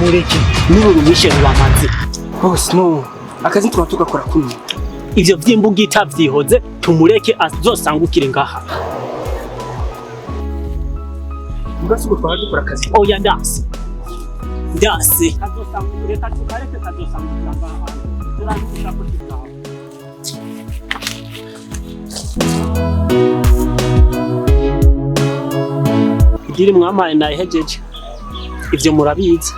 Mureke n'uru rumwishe ruramaze. Bose no akazi tuba tugakora kuno. Ivyo vy'imbugita vyihoze, tumureke azosangukire ngaha. Ubwo twaba dukora akazi. Oya, ndase ndase, kazosangukire, reka tukareke kazosangukira ngaha. Turarusha ko tugaho. Idiri mwampaye nayihejeje, ivyo murabizi,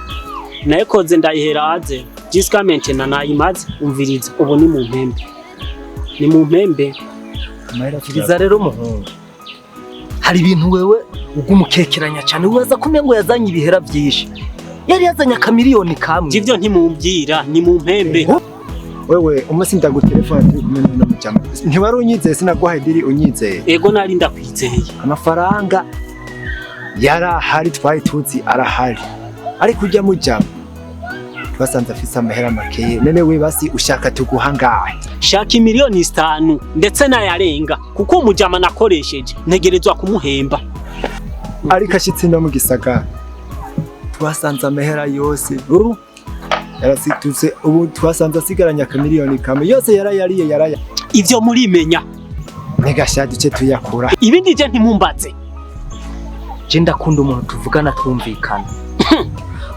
nayikoze ndayihera aze jusqu'à maintenant nayimaze. Umviriza, ubu ni mu mpembe, ni mu mpembe. Kiriza rero muhungu, hari ibintu wewe ugumukekeranya cyane, wibaza ko umengo yazanye ibihera byinshi, yari yazanye akamiliyoni kamwe. Ivyo ntimumbwira, ni mu mpembe. Wewe umunsi ndagutelefona turi kumwe n'uno mujama, ntiwari unyizeye? Sinaguhaye deal unyizeye? Ego, nari ndakwizeye. Amafaranga yarahari, twari tuzi arahari, ariko ujya mujama twasanze afise amahera makeye. None we basi ushaka tuguha ngahe? Shaka imiliyoni 5 ndetse n'ayarenga, kuko umujama nakoresheje ntegerezwa kumuhemba. Ariko ashitse no mu gisagara twasanze amahera yose ubu yarasitutse. Ubu twasanze asigaranye akamiliyoni kamwe, yose yarayariye, yaraya. Ivyo murimenya. Ntigasha duce tuyakura. Ibindi je ntimumbaze. Je ndakunda umuntu tuvugana twumvikana.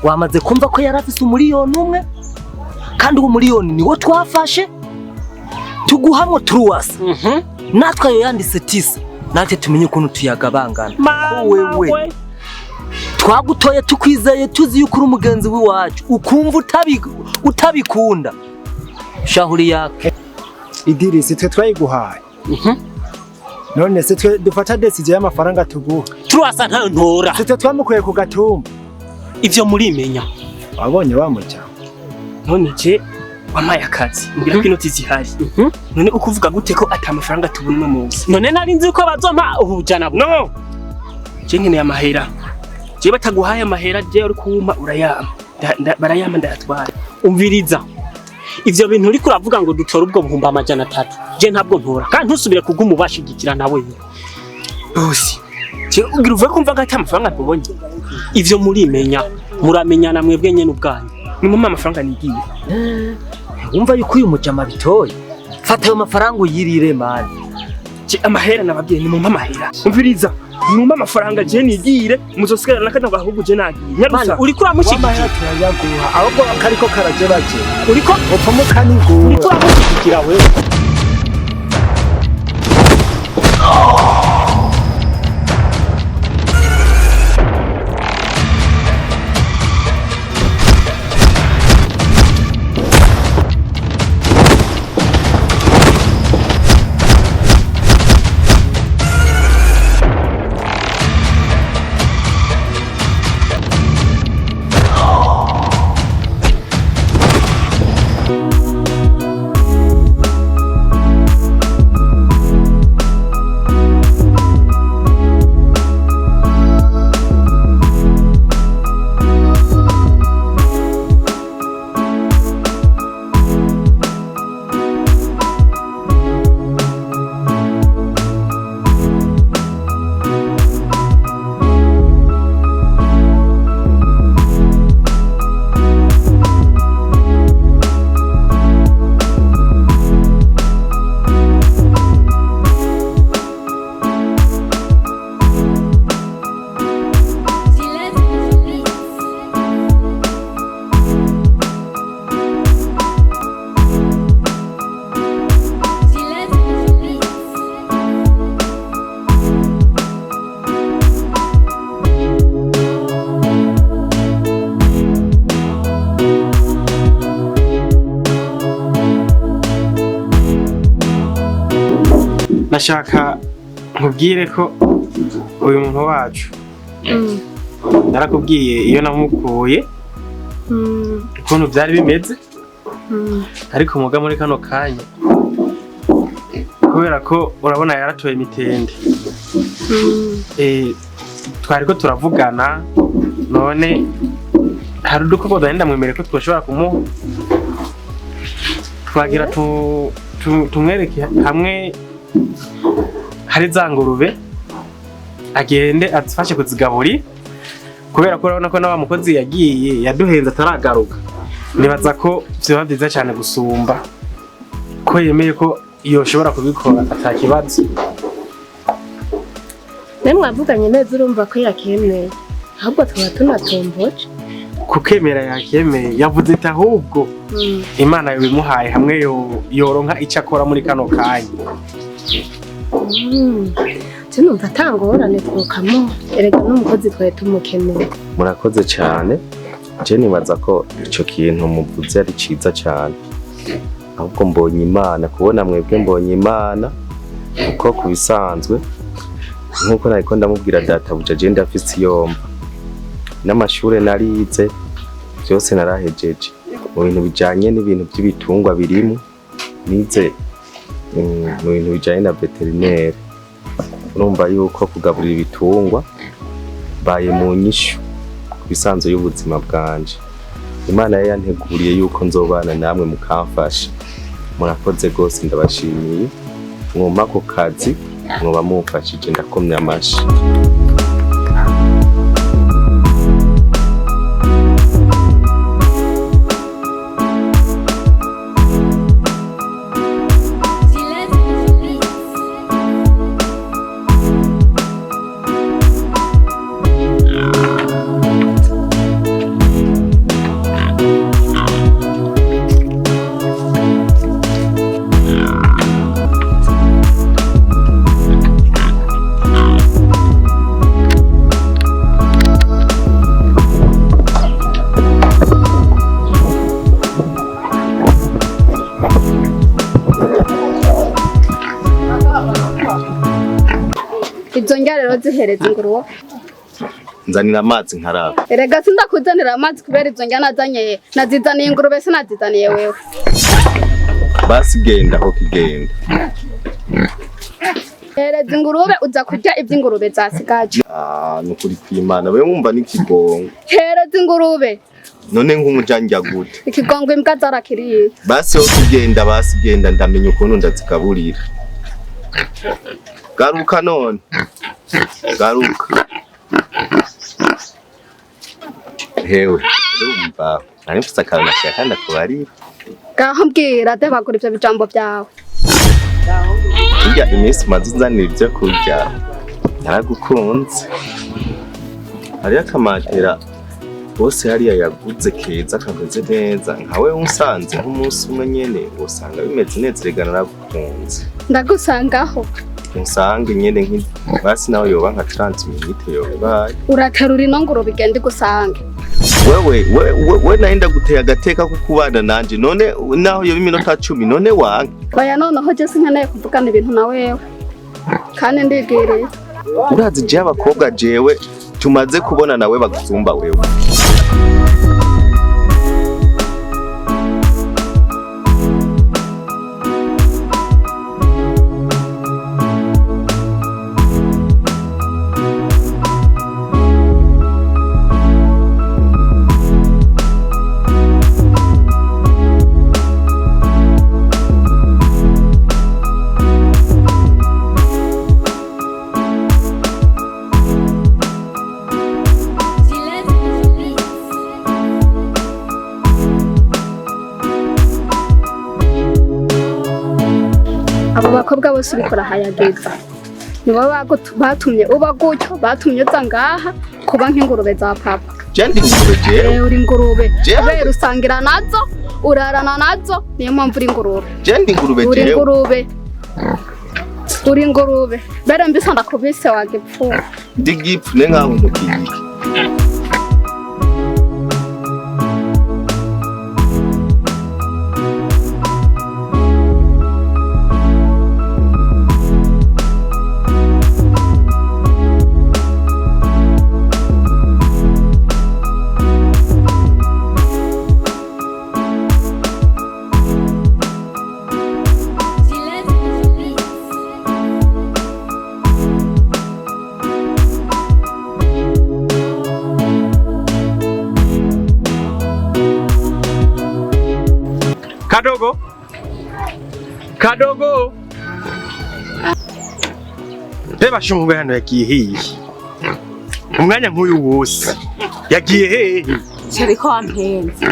Wamaze kumva ko yari afise 1 miliyoni, kandi uwo miliyoni niwo twafashe tuguhamwo truwasi, natwe ayo yanditse tisa, natwe tumenye ukuntu tuyagabangana. Mana. Wewe. We. Twagutoye tukwizeye, tuzi yuko uri umugenzi w'iwacu, ukumva utabikunda, shahuri yake. I deal si twe twayiguhaye? None se twe dufata décision y'amafaranga tuguha? Turasa ntayo ntora. Si twe twamukuye ku gatumba? Ivyo murimenya. Wabonye wa mujama. None je wampaye akazi mbwira ko inoti zihari, none ukuvuga gute ko ata mafaranga tubona uno munsi? None nari nzi ko bazompa ubujana No, je nkeneye amahera. Je bataguhaye amahera, je uri kumpa urayama. Barayama ndayatwara. Umviriza, ivyo bintu uriko uravuga ngo dutore ubwo 300,000, je ntabwo ntora, kandi ntusubire kuguma ubashigikira nawe. Bosi, je ugira uvuye kumva ko ata mafaranga tubonye. Ivyo murimenya, muramenyana mwebwe nyene ubwanyu. Nimumpe amafaranga nigiye. Wumva yuko uyu mujama bitoye, fata ayo mafaranga uyirire mani. Je amahera nababwiye, nimumpe amahera. Umviriza, nimumpe amafaranga je nigire, muzosigarana nakano gahugu, je nagiye. Mana. Nyarusa. Uriko uramushyigikira. Wamahera turayaguha, ahubwo kariko karajebaje. Uriko upfa mukanigura. Uriko uramushyigikira wewe. Nashaka nkubwire ko uyu muntu wacu narakubwiye iyo namukuye ukuntu byari bimeze, ariko muga muri kano kanya, kubera ko urabona yaratoye imitende, twari ko turavugana, none hari udukoko ndamwemere ko twoshobora kumuha, twagira tumwereke hamwe hari za ngurube, agende azifashe kuzigaburira. Kubera ko urabona ko na wa mukozi yagiye yaduhenze ataragaruka. Nibaza ko vyoba vyiza cyane gusumba ko yemeye ko yoshobora kubikora atakibazo. Nawe mwavuganye neza, urumva ko yakemeye, ahubwo tukaba tunatomboje. Kukemera yakemeye, yavuze ati ahubwo Imana yobimuhaye hamwe yoronka icyo akora muri kano kanya. Sinumva atangorane twokamuha, erega n'umukozi twari tumukeneye. Murakoze cyane. Je nibaza ko ico kintu muvuze ari ciza cyane, ahubwo mbonye Imana kubona mwebwe, mbonye Imana, kuko ku bisanzwe nk'uko nariko ndamubwira databuja, je ndafise iyomba n'amashure narize byose narahejeje mu bintu bijanye n'ibintu by'ibitungwa birimo nize, mu bintu bijanye na vétérinaire. Urumva yuko kugaburira ibitungwa baye mu nyishu ku bisanzwe y'ubuzima bwanje. Imana yari yanteguriye yuko nzobana namwe mukamfasha. Murakoze rwose, ndabashimiye. Mwumpa ako kazi mwoba mumfashije, ndakomye amashi. Izo ndya rero zihereza ingurube. Nzanira amazi nkaraba. Erega sindakuzanira amazi kubera izo ndya nazanye nazizaniye ingurube, sinazizaniye wewe. Basi genda aho kigenda. Hereza ingurube, uza kurya iby'ingurube zasigaje. Ah, nukuri kw'Imana we wumva n'ikigongo. Hereza ingurube. None nk'umujanjya gute? Ikigongo imbwa zarakiriye. Basi ho kugenda, basi genda, ndamenya ukuntu ndazigaburira. Garuka none, garuka. Hewe, urumva nari mfise akantu nashaka ndakubarira. Ngaho mbwira, debagura ivyo bijambo byawe. Burya iminsi umaze unzanira ibyo kurya naragukunze. Hariyo akamatera bose hariya yaguze keza kameze neza, nkawe unsanze nk'umunsi umwe nyene usanga bimeze neza. Erega naragukunze. Ndagusangaho? Unsange nyene basi nawe yoba nka 30 minutes yobaye. Uraterura ino ngurube igenda igusange. Wewe we nawe ndaguteye agateka ko kubana nanje, none naho yoba iminota 10 none wanke? Oya, noneho je sinkeneye kuvugana ibintu na wewe kandi ndigiriye. Urazi je abakobwa jewe tumaze kubona nawe bagusumba wewe. Abo bakobwa bose uriko urahayagiza nibo batumye uba gutyo, batumye uza ngaha kuba nk'ingurube za papa. Je ndi ingurube jewe? Eh, uri ingurube. Jewe? Kubera usangira nazo, urarana nazo, niyo mpamvu uri ingurube. Je ndi ingurube Uri jewe? ingurube, uri ingurube bere mbisa ndakubise wagipfuye. Ndi gipfu ne nkaho ntukiyiki. Kadogo, Kadogo, reba shungu hano yagiye hiye. Umwanya nk'uyu wose yagiye hehe? Ariko wampenze.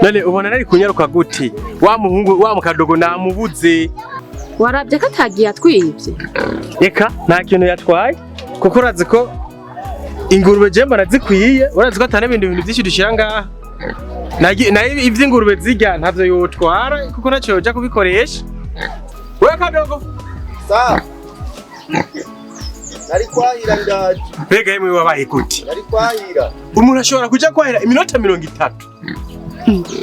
None ubona nari kunyaruka gute? Wa muhungu wa mukadogo namubuze. Warabye ko atagiye atwibye? Reka, nta kintu yatwaye, kuko urazi ko ingurube je mbona zikwiye, urazi ko atari ibindi bintu byinshi dushira ngaha. Nayo ivy'ingurube zirya ntavyo yotwara, kuko naco yoja kubikoresha. We kadogo. Sa. Nari kwahira ndaje. Mbega yemwe wabaye gute? Nari kwahira. Umuntu ashobora kuja kwahira iminota 30.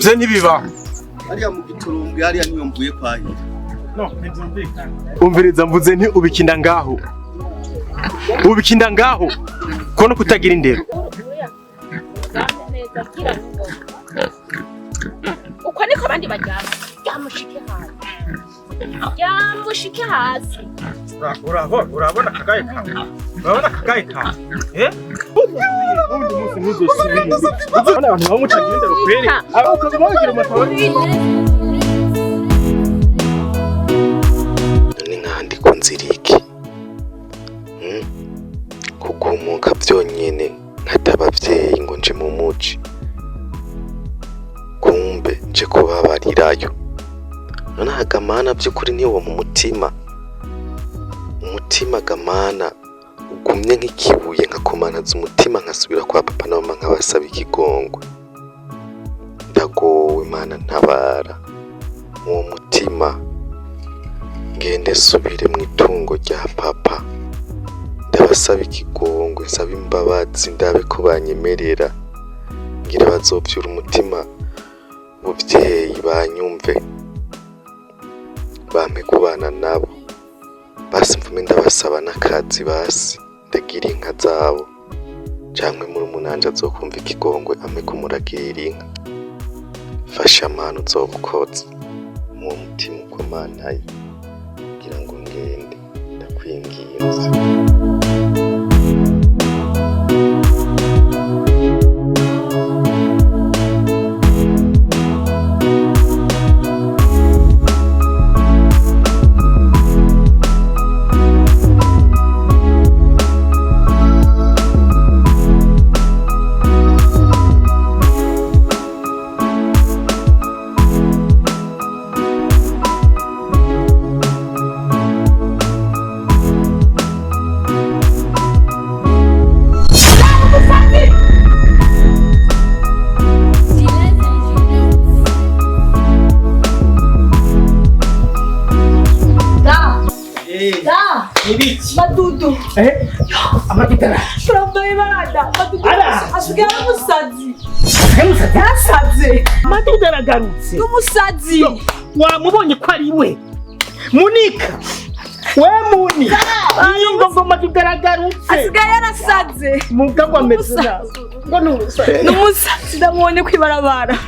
Vyo ntibibaho. Hariya mu giturumbwe hariya niyo mvuye kwahira. No, ntivyumvikana. Umviriza mvuze nti ubikinda ngaho. Ubikinda ngaho. Ko no kutagira indero. Uko niko abandi baryama. Ryamushike hasi. Ryamushike hasi. Urabona kagaye kawe. Urabona kagaye kawe. Eh? Ubundi munsi ntuzosubire. Uzabona abantu bamucagira indero kweri. Abo ukaguma wagira amataba. None nkandiko nziriki. Kugumuka byonyene nkatabavyeyi ngo nje mu muci. Kumbe nje kubabarirayo. None hagamana by'ukuri niwo mu mutima. Umutima gamana ugumye nk'ikibuye, nkakomanaza umutima nkasubira kwa papa na mama nkabasaba ikigongwe. Ndagowe Mana ntabara. Uwo mutima ngende subire mu itungo rya papa. Ndabasaba ikigongwe, nsaba imbabazi, ndabe ko banyemerera. Ngira bazovyura umutima muvyeyi banyumve, bampe kubana nabo. Basi mvume ndabasaba n'akazi, basi ndagira inka zabo, canke muri umunanje azokumva ikigongwe ampe kumuragirira inka. Fasha Mana uzobukoze uwo mutima ukomantaye kugira ngo ngende, ndakwinginze. Madudu. Amadudara. Turambaye barada. Madudu. Asigaye ari umusazi. Yarasaze. Madudu aragarutse. N'umusazi. Wamubonye ko ari we. Munika. We muni. Iyo ngo Madudu aragarutse. Asigaye yarasaze. Mugabo ameze nabi. Ngo n'umusazi. N'umusazi ndamubonye kwibarabara.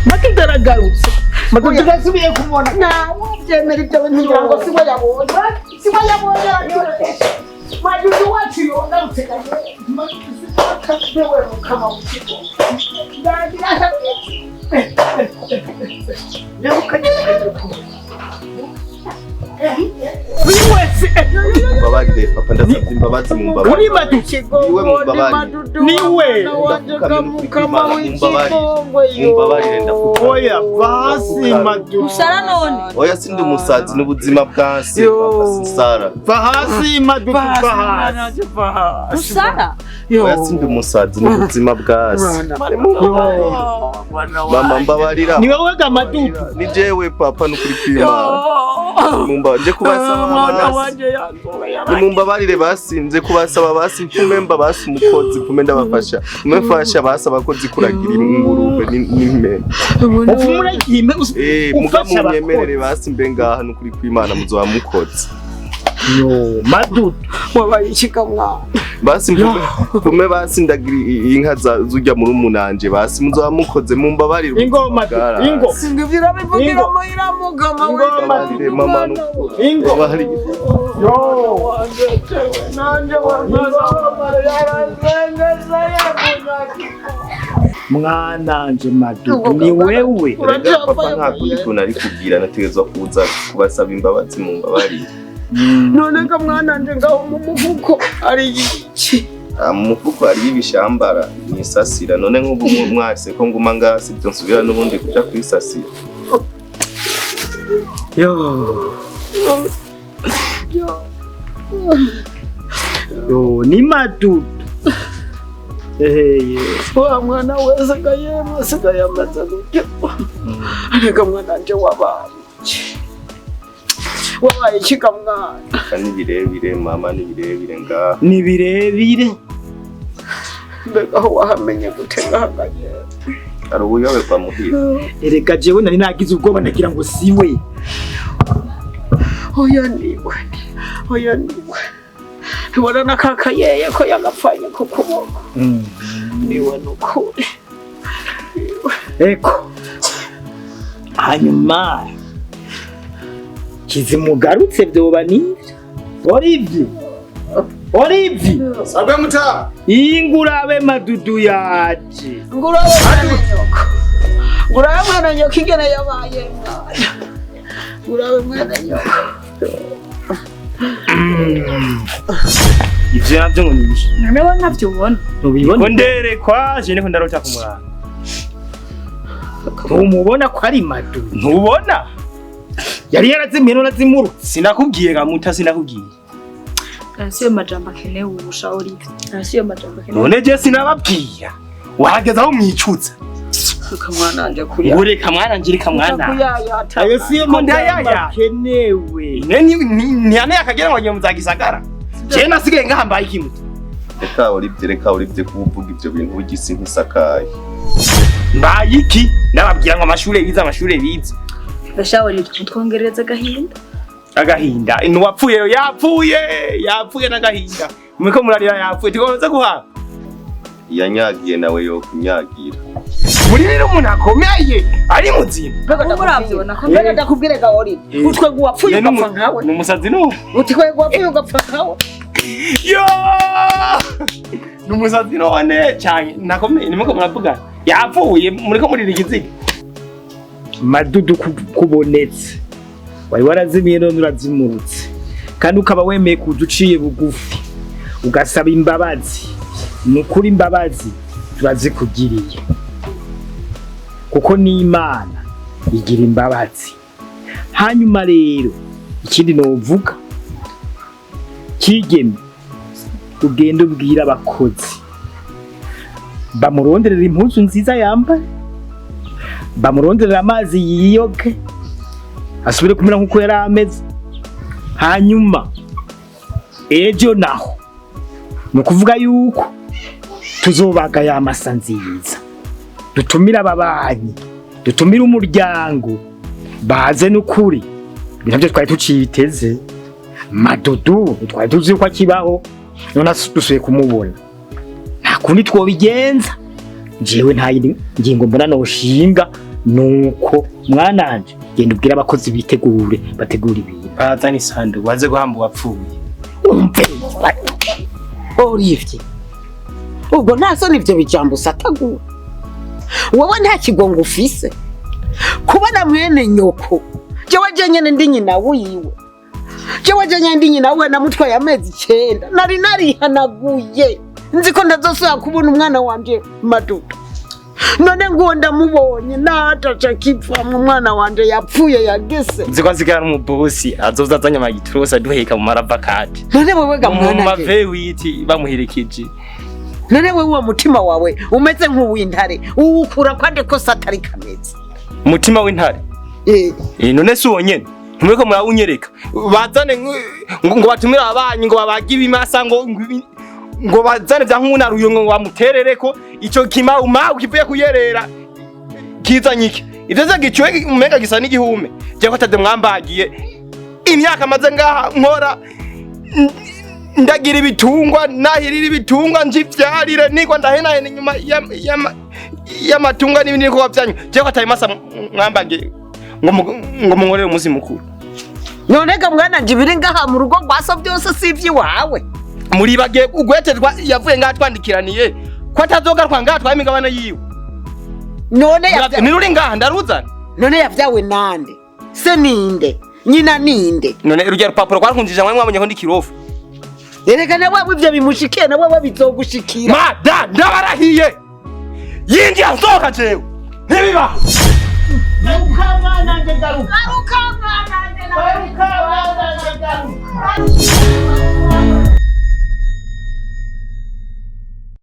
Madudu aragarutse. Madudu basubiye kumubona. Nawe byemera ibyo bintu ngira ngo siwe yabonye. Siwe yabonye. Madudu wacu yogarutse kare. Madudu siwe mukama w'ikigo. Ndagira Mbabarire papa, ndasabye imbabazi, mumbabarire. Uri Madudu. Niwe mumbabarire. Niwe. Mumbabarire ndapfukamye. Oya basi Madudu. Usara none. Oya sindi umusazi n'ubuzima bwanse papa sinsara. Va hasi Madudu, va hasi. Usara. Oya sindi umusazi n'ubuzima bwanse. Mama mbabarira. Ni wowe ga Madudu. Ni jewe papa n'ukuri kw'Imana. Mumbabarire kubasaba basi. Mumbabarire basi nze kubasaba basi mpume mba basi umukozi mpume ndabafasha. Mpume mfasha basi abakozi kuragira ingurube n'impene. Upfumura ihime Muga munyemerere basi mbe ngaha n'ukuri kw'Imana muzoba mukoze. Yo Madudu wabaye ikika mwana. Basi mpume basi ndagira inka zurya muri umunanje basi muzoba mukoze mumbabarire. Ingo Madudu ingo. Singivira bivugira muhira mugama we. Mumbabarire mama n'ukuri. Ingo. Yo nanje Mwananje Madudu ni wewe. Erega papa nta kundi kuntu ari kubwira, nategerezwa kuza kubasaba imbabazi mumbabarire. None ga mwananje ngaho mu mufuko ari iki? Mu mufuko hariyo ibishambara nisasira, none nk'ubu mwase ko nguma ngaha sivyo nsubira n'ubundi kuja kwisasira. Yo yo, ni Madudu. Eheye, wa mwana we asigaye asigaye amaze gutyo. Reka mwana wanje, wabaye iki? Wabaye iki ga mwana? Eka, ni birebire mama, ni birebire ngaha. Ni birebire. Mbega aho wahamenye gute ngahagaye? Hari ubuyoberwa muhira. Erega jewe nari nagize ubwoba, nagira ngo siwe. Oya niwe, oya niwe. Tubona na kakayeye ko yagapfanye ku kuboko. Niwe nukuri. Eko hanyuma kizimugarutse vyoba nivyo. Olivier, Olivier! Sabwe muta. Ingurabe Madudu yaje. Ngurabe mwana nyoko, ngurabe mwana nyoko ingene yabaye mwana, ngurabe mwana nyoko. Ivyo navyo ngo ni ibiki? Noneho ntavyo ubona. Ntubibona? Ko nderekwa je niko ndarota ku murango. Ntumubona ko ari Madudu? Ntubona? Yari yarazimiye none azimurutse. Sinakubwiye ga muta, sinakubwiye. Siyo majambo akenewe ubusha Olivier. Siyo majambo akenewe. None je sinababwira. Wahageze aho mwicutsa. Reka mwana wanje kuya. Ngo reka mwana nje, reka mwana. Kuyayata. Ayo siyo Ko majambo ndayaya. akenewe. Ne ni ane akagera ngo ngiye muzagisagara. Je nasigaye ngahambaye iki muta? Reka Olivier, reka Olivier, kuba uvuga ivyo bintu ugisi ntisakaye. Mbaye iki? Nababwira ngo amashure bize, amashure bize. Basha Olivier, mutwongerereza agahinda. Agahinda. Nuwapfuye yapfuye, yapfuye n'agahinda. Muriko murarira yapfuye, tugomba guhaha. Yanyagiye nawe yo kunyagira. Muri rero umuntu akomeye ari muzima. Mbega Muravyibona ko mbega ndakubwire ga Olivier, utwe guwapfuye ugapfa nkawe. Ni umusazi no. Utwe guwapfuye ugapfa nkawe. Yo! Ni umusazi none cyane nakomeye, nimko muravugana. Yapfuye muriko murira ikiziga. Madudu kubonetse, wari warazimiye none urazimurutse, kandi ukaba wemeye kuza uciye bugufi ugasaba imbabazi. Ni ukuri imbabazi turazikugiriye, kuko n'Imana igira imbabazi. Hanyuma rero ikindi novuga, kigeme, ugende ubwira abakozi bamuronderera impuzu nziza yambaye, bamuronderera amazi yiyoge asubire kumera nk'uko yari ameze. Hanyuma ejo naho ni ukuvuga yuko tuzobaga ya masa nziza, dutumire ababanyi, dutumire umuryango baze. N'ukuri ibi nabyo twari tuciteze. Madudu twari tuzi yuko akibaho, none dusubiye kumubona, nta kundi twobigenza. Jewe nta yindi ngingo mbona noshinga, nuko mwananje genda ubwire abakozi bitegure, bategure ibintu. Bazana isanduku baze guhamba uwapfuye. Umve. Olivier, ubwo nta soni ivyo bijambo usatagura? Wowe nta kigongo ufise kubona mwene nyoko? Jewe je nyene ndi nyina wiwe, jewe je nyene ndi nyina wiwe, namutwaye amezi 9, nari narihanaguye nzi ko ndazosubira kubona umwana wanje Madudu. None nguwo ndamubonye nataca kipfa, umwana wanje yapfuye yagese. Nzi ko asigara umubosi azoza azanye amagiturusi aduheka mu maravakati. None wewe ga Mu mwana nje, mavewiti bamuherekeje. None wewe uwo mutima wawe umeze nk'uw'intare uwukura kwande ko satari kameze? Umutima w'intare. Eh. Eh, none si uwo nyene ntimuriko murawunyereka? Bazane ngo batumire ababanyi ngo babage ibimasa, ngo bazane vya nkunaruyo, ngo bamuterereko ico kimawumawu kivuye kuyerera kizanye iki. Ivyo vyo gicuwe umenga gisa n'igihume. Je ko atavyo mwambagiye imyaka maze ngaha nkora, ndagira ibitungwa, nahirira ibitungwa, njivyarire nigwa ndahenahena inyuma y'amatunga n'ibindi bikorwa vyanyu. Je ko ataye masa mwambagiye ngo munkorere umunsi mukuru. None ga mwana nje, ibiri ngaha mu rugo rwa so byose si ivy'iwawe? Muribagiye ugwetezwa yavuye ngaha twandikiraniye ko atazogaruka ngaha twaye imigabane yiwe. None Ntiruri ngaha ndaruzana. None yavyawe nande? Se ninde? Nyina ninde? None rujya rupapuro rwarkunjije mwe mwabonye ko ndi kirofu? Erega na wewe ivyo bimushikiye, na wewe bizogushikira. Mada, ndabarahiye, yinjira nsohoka jewe ntibibaho.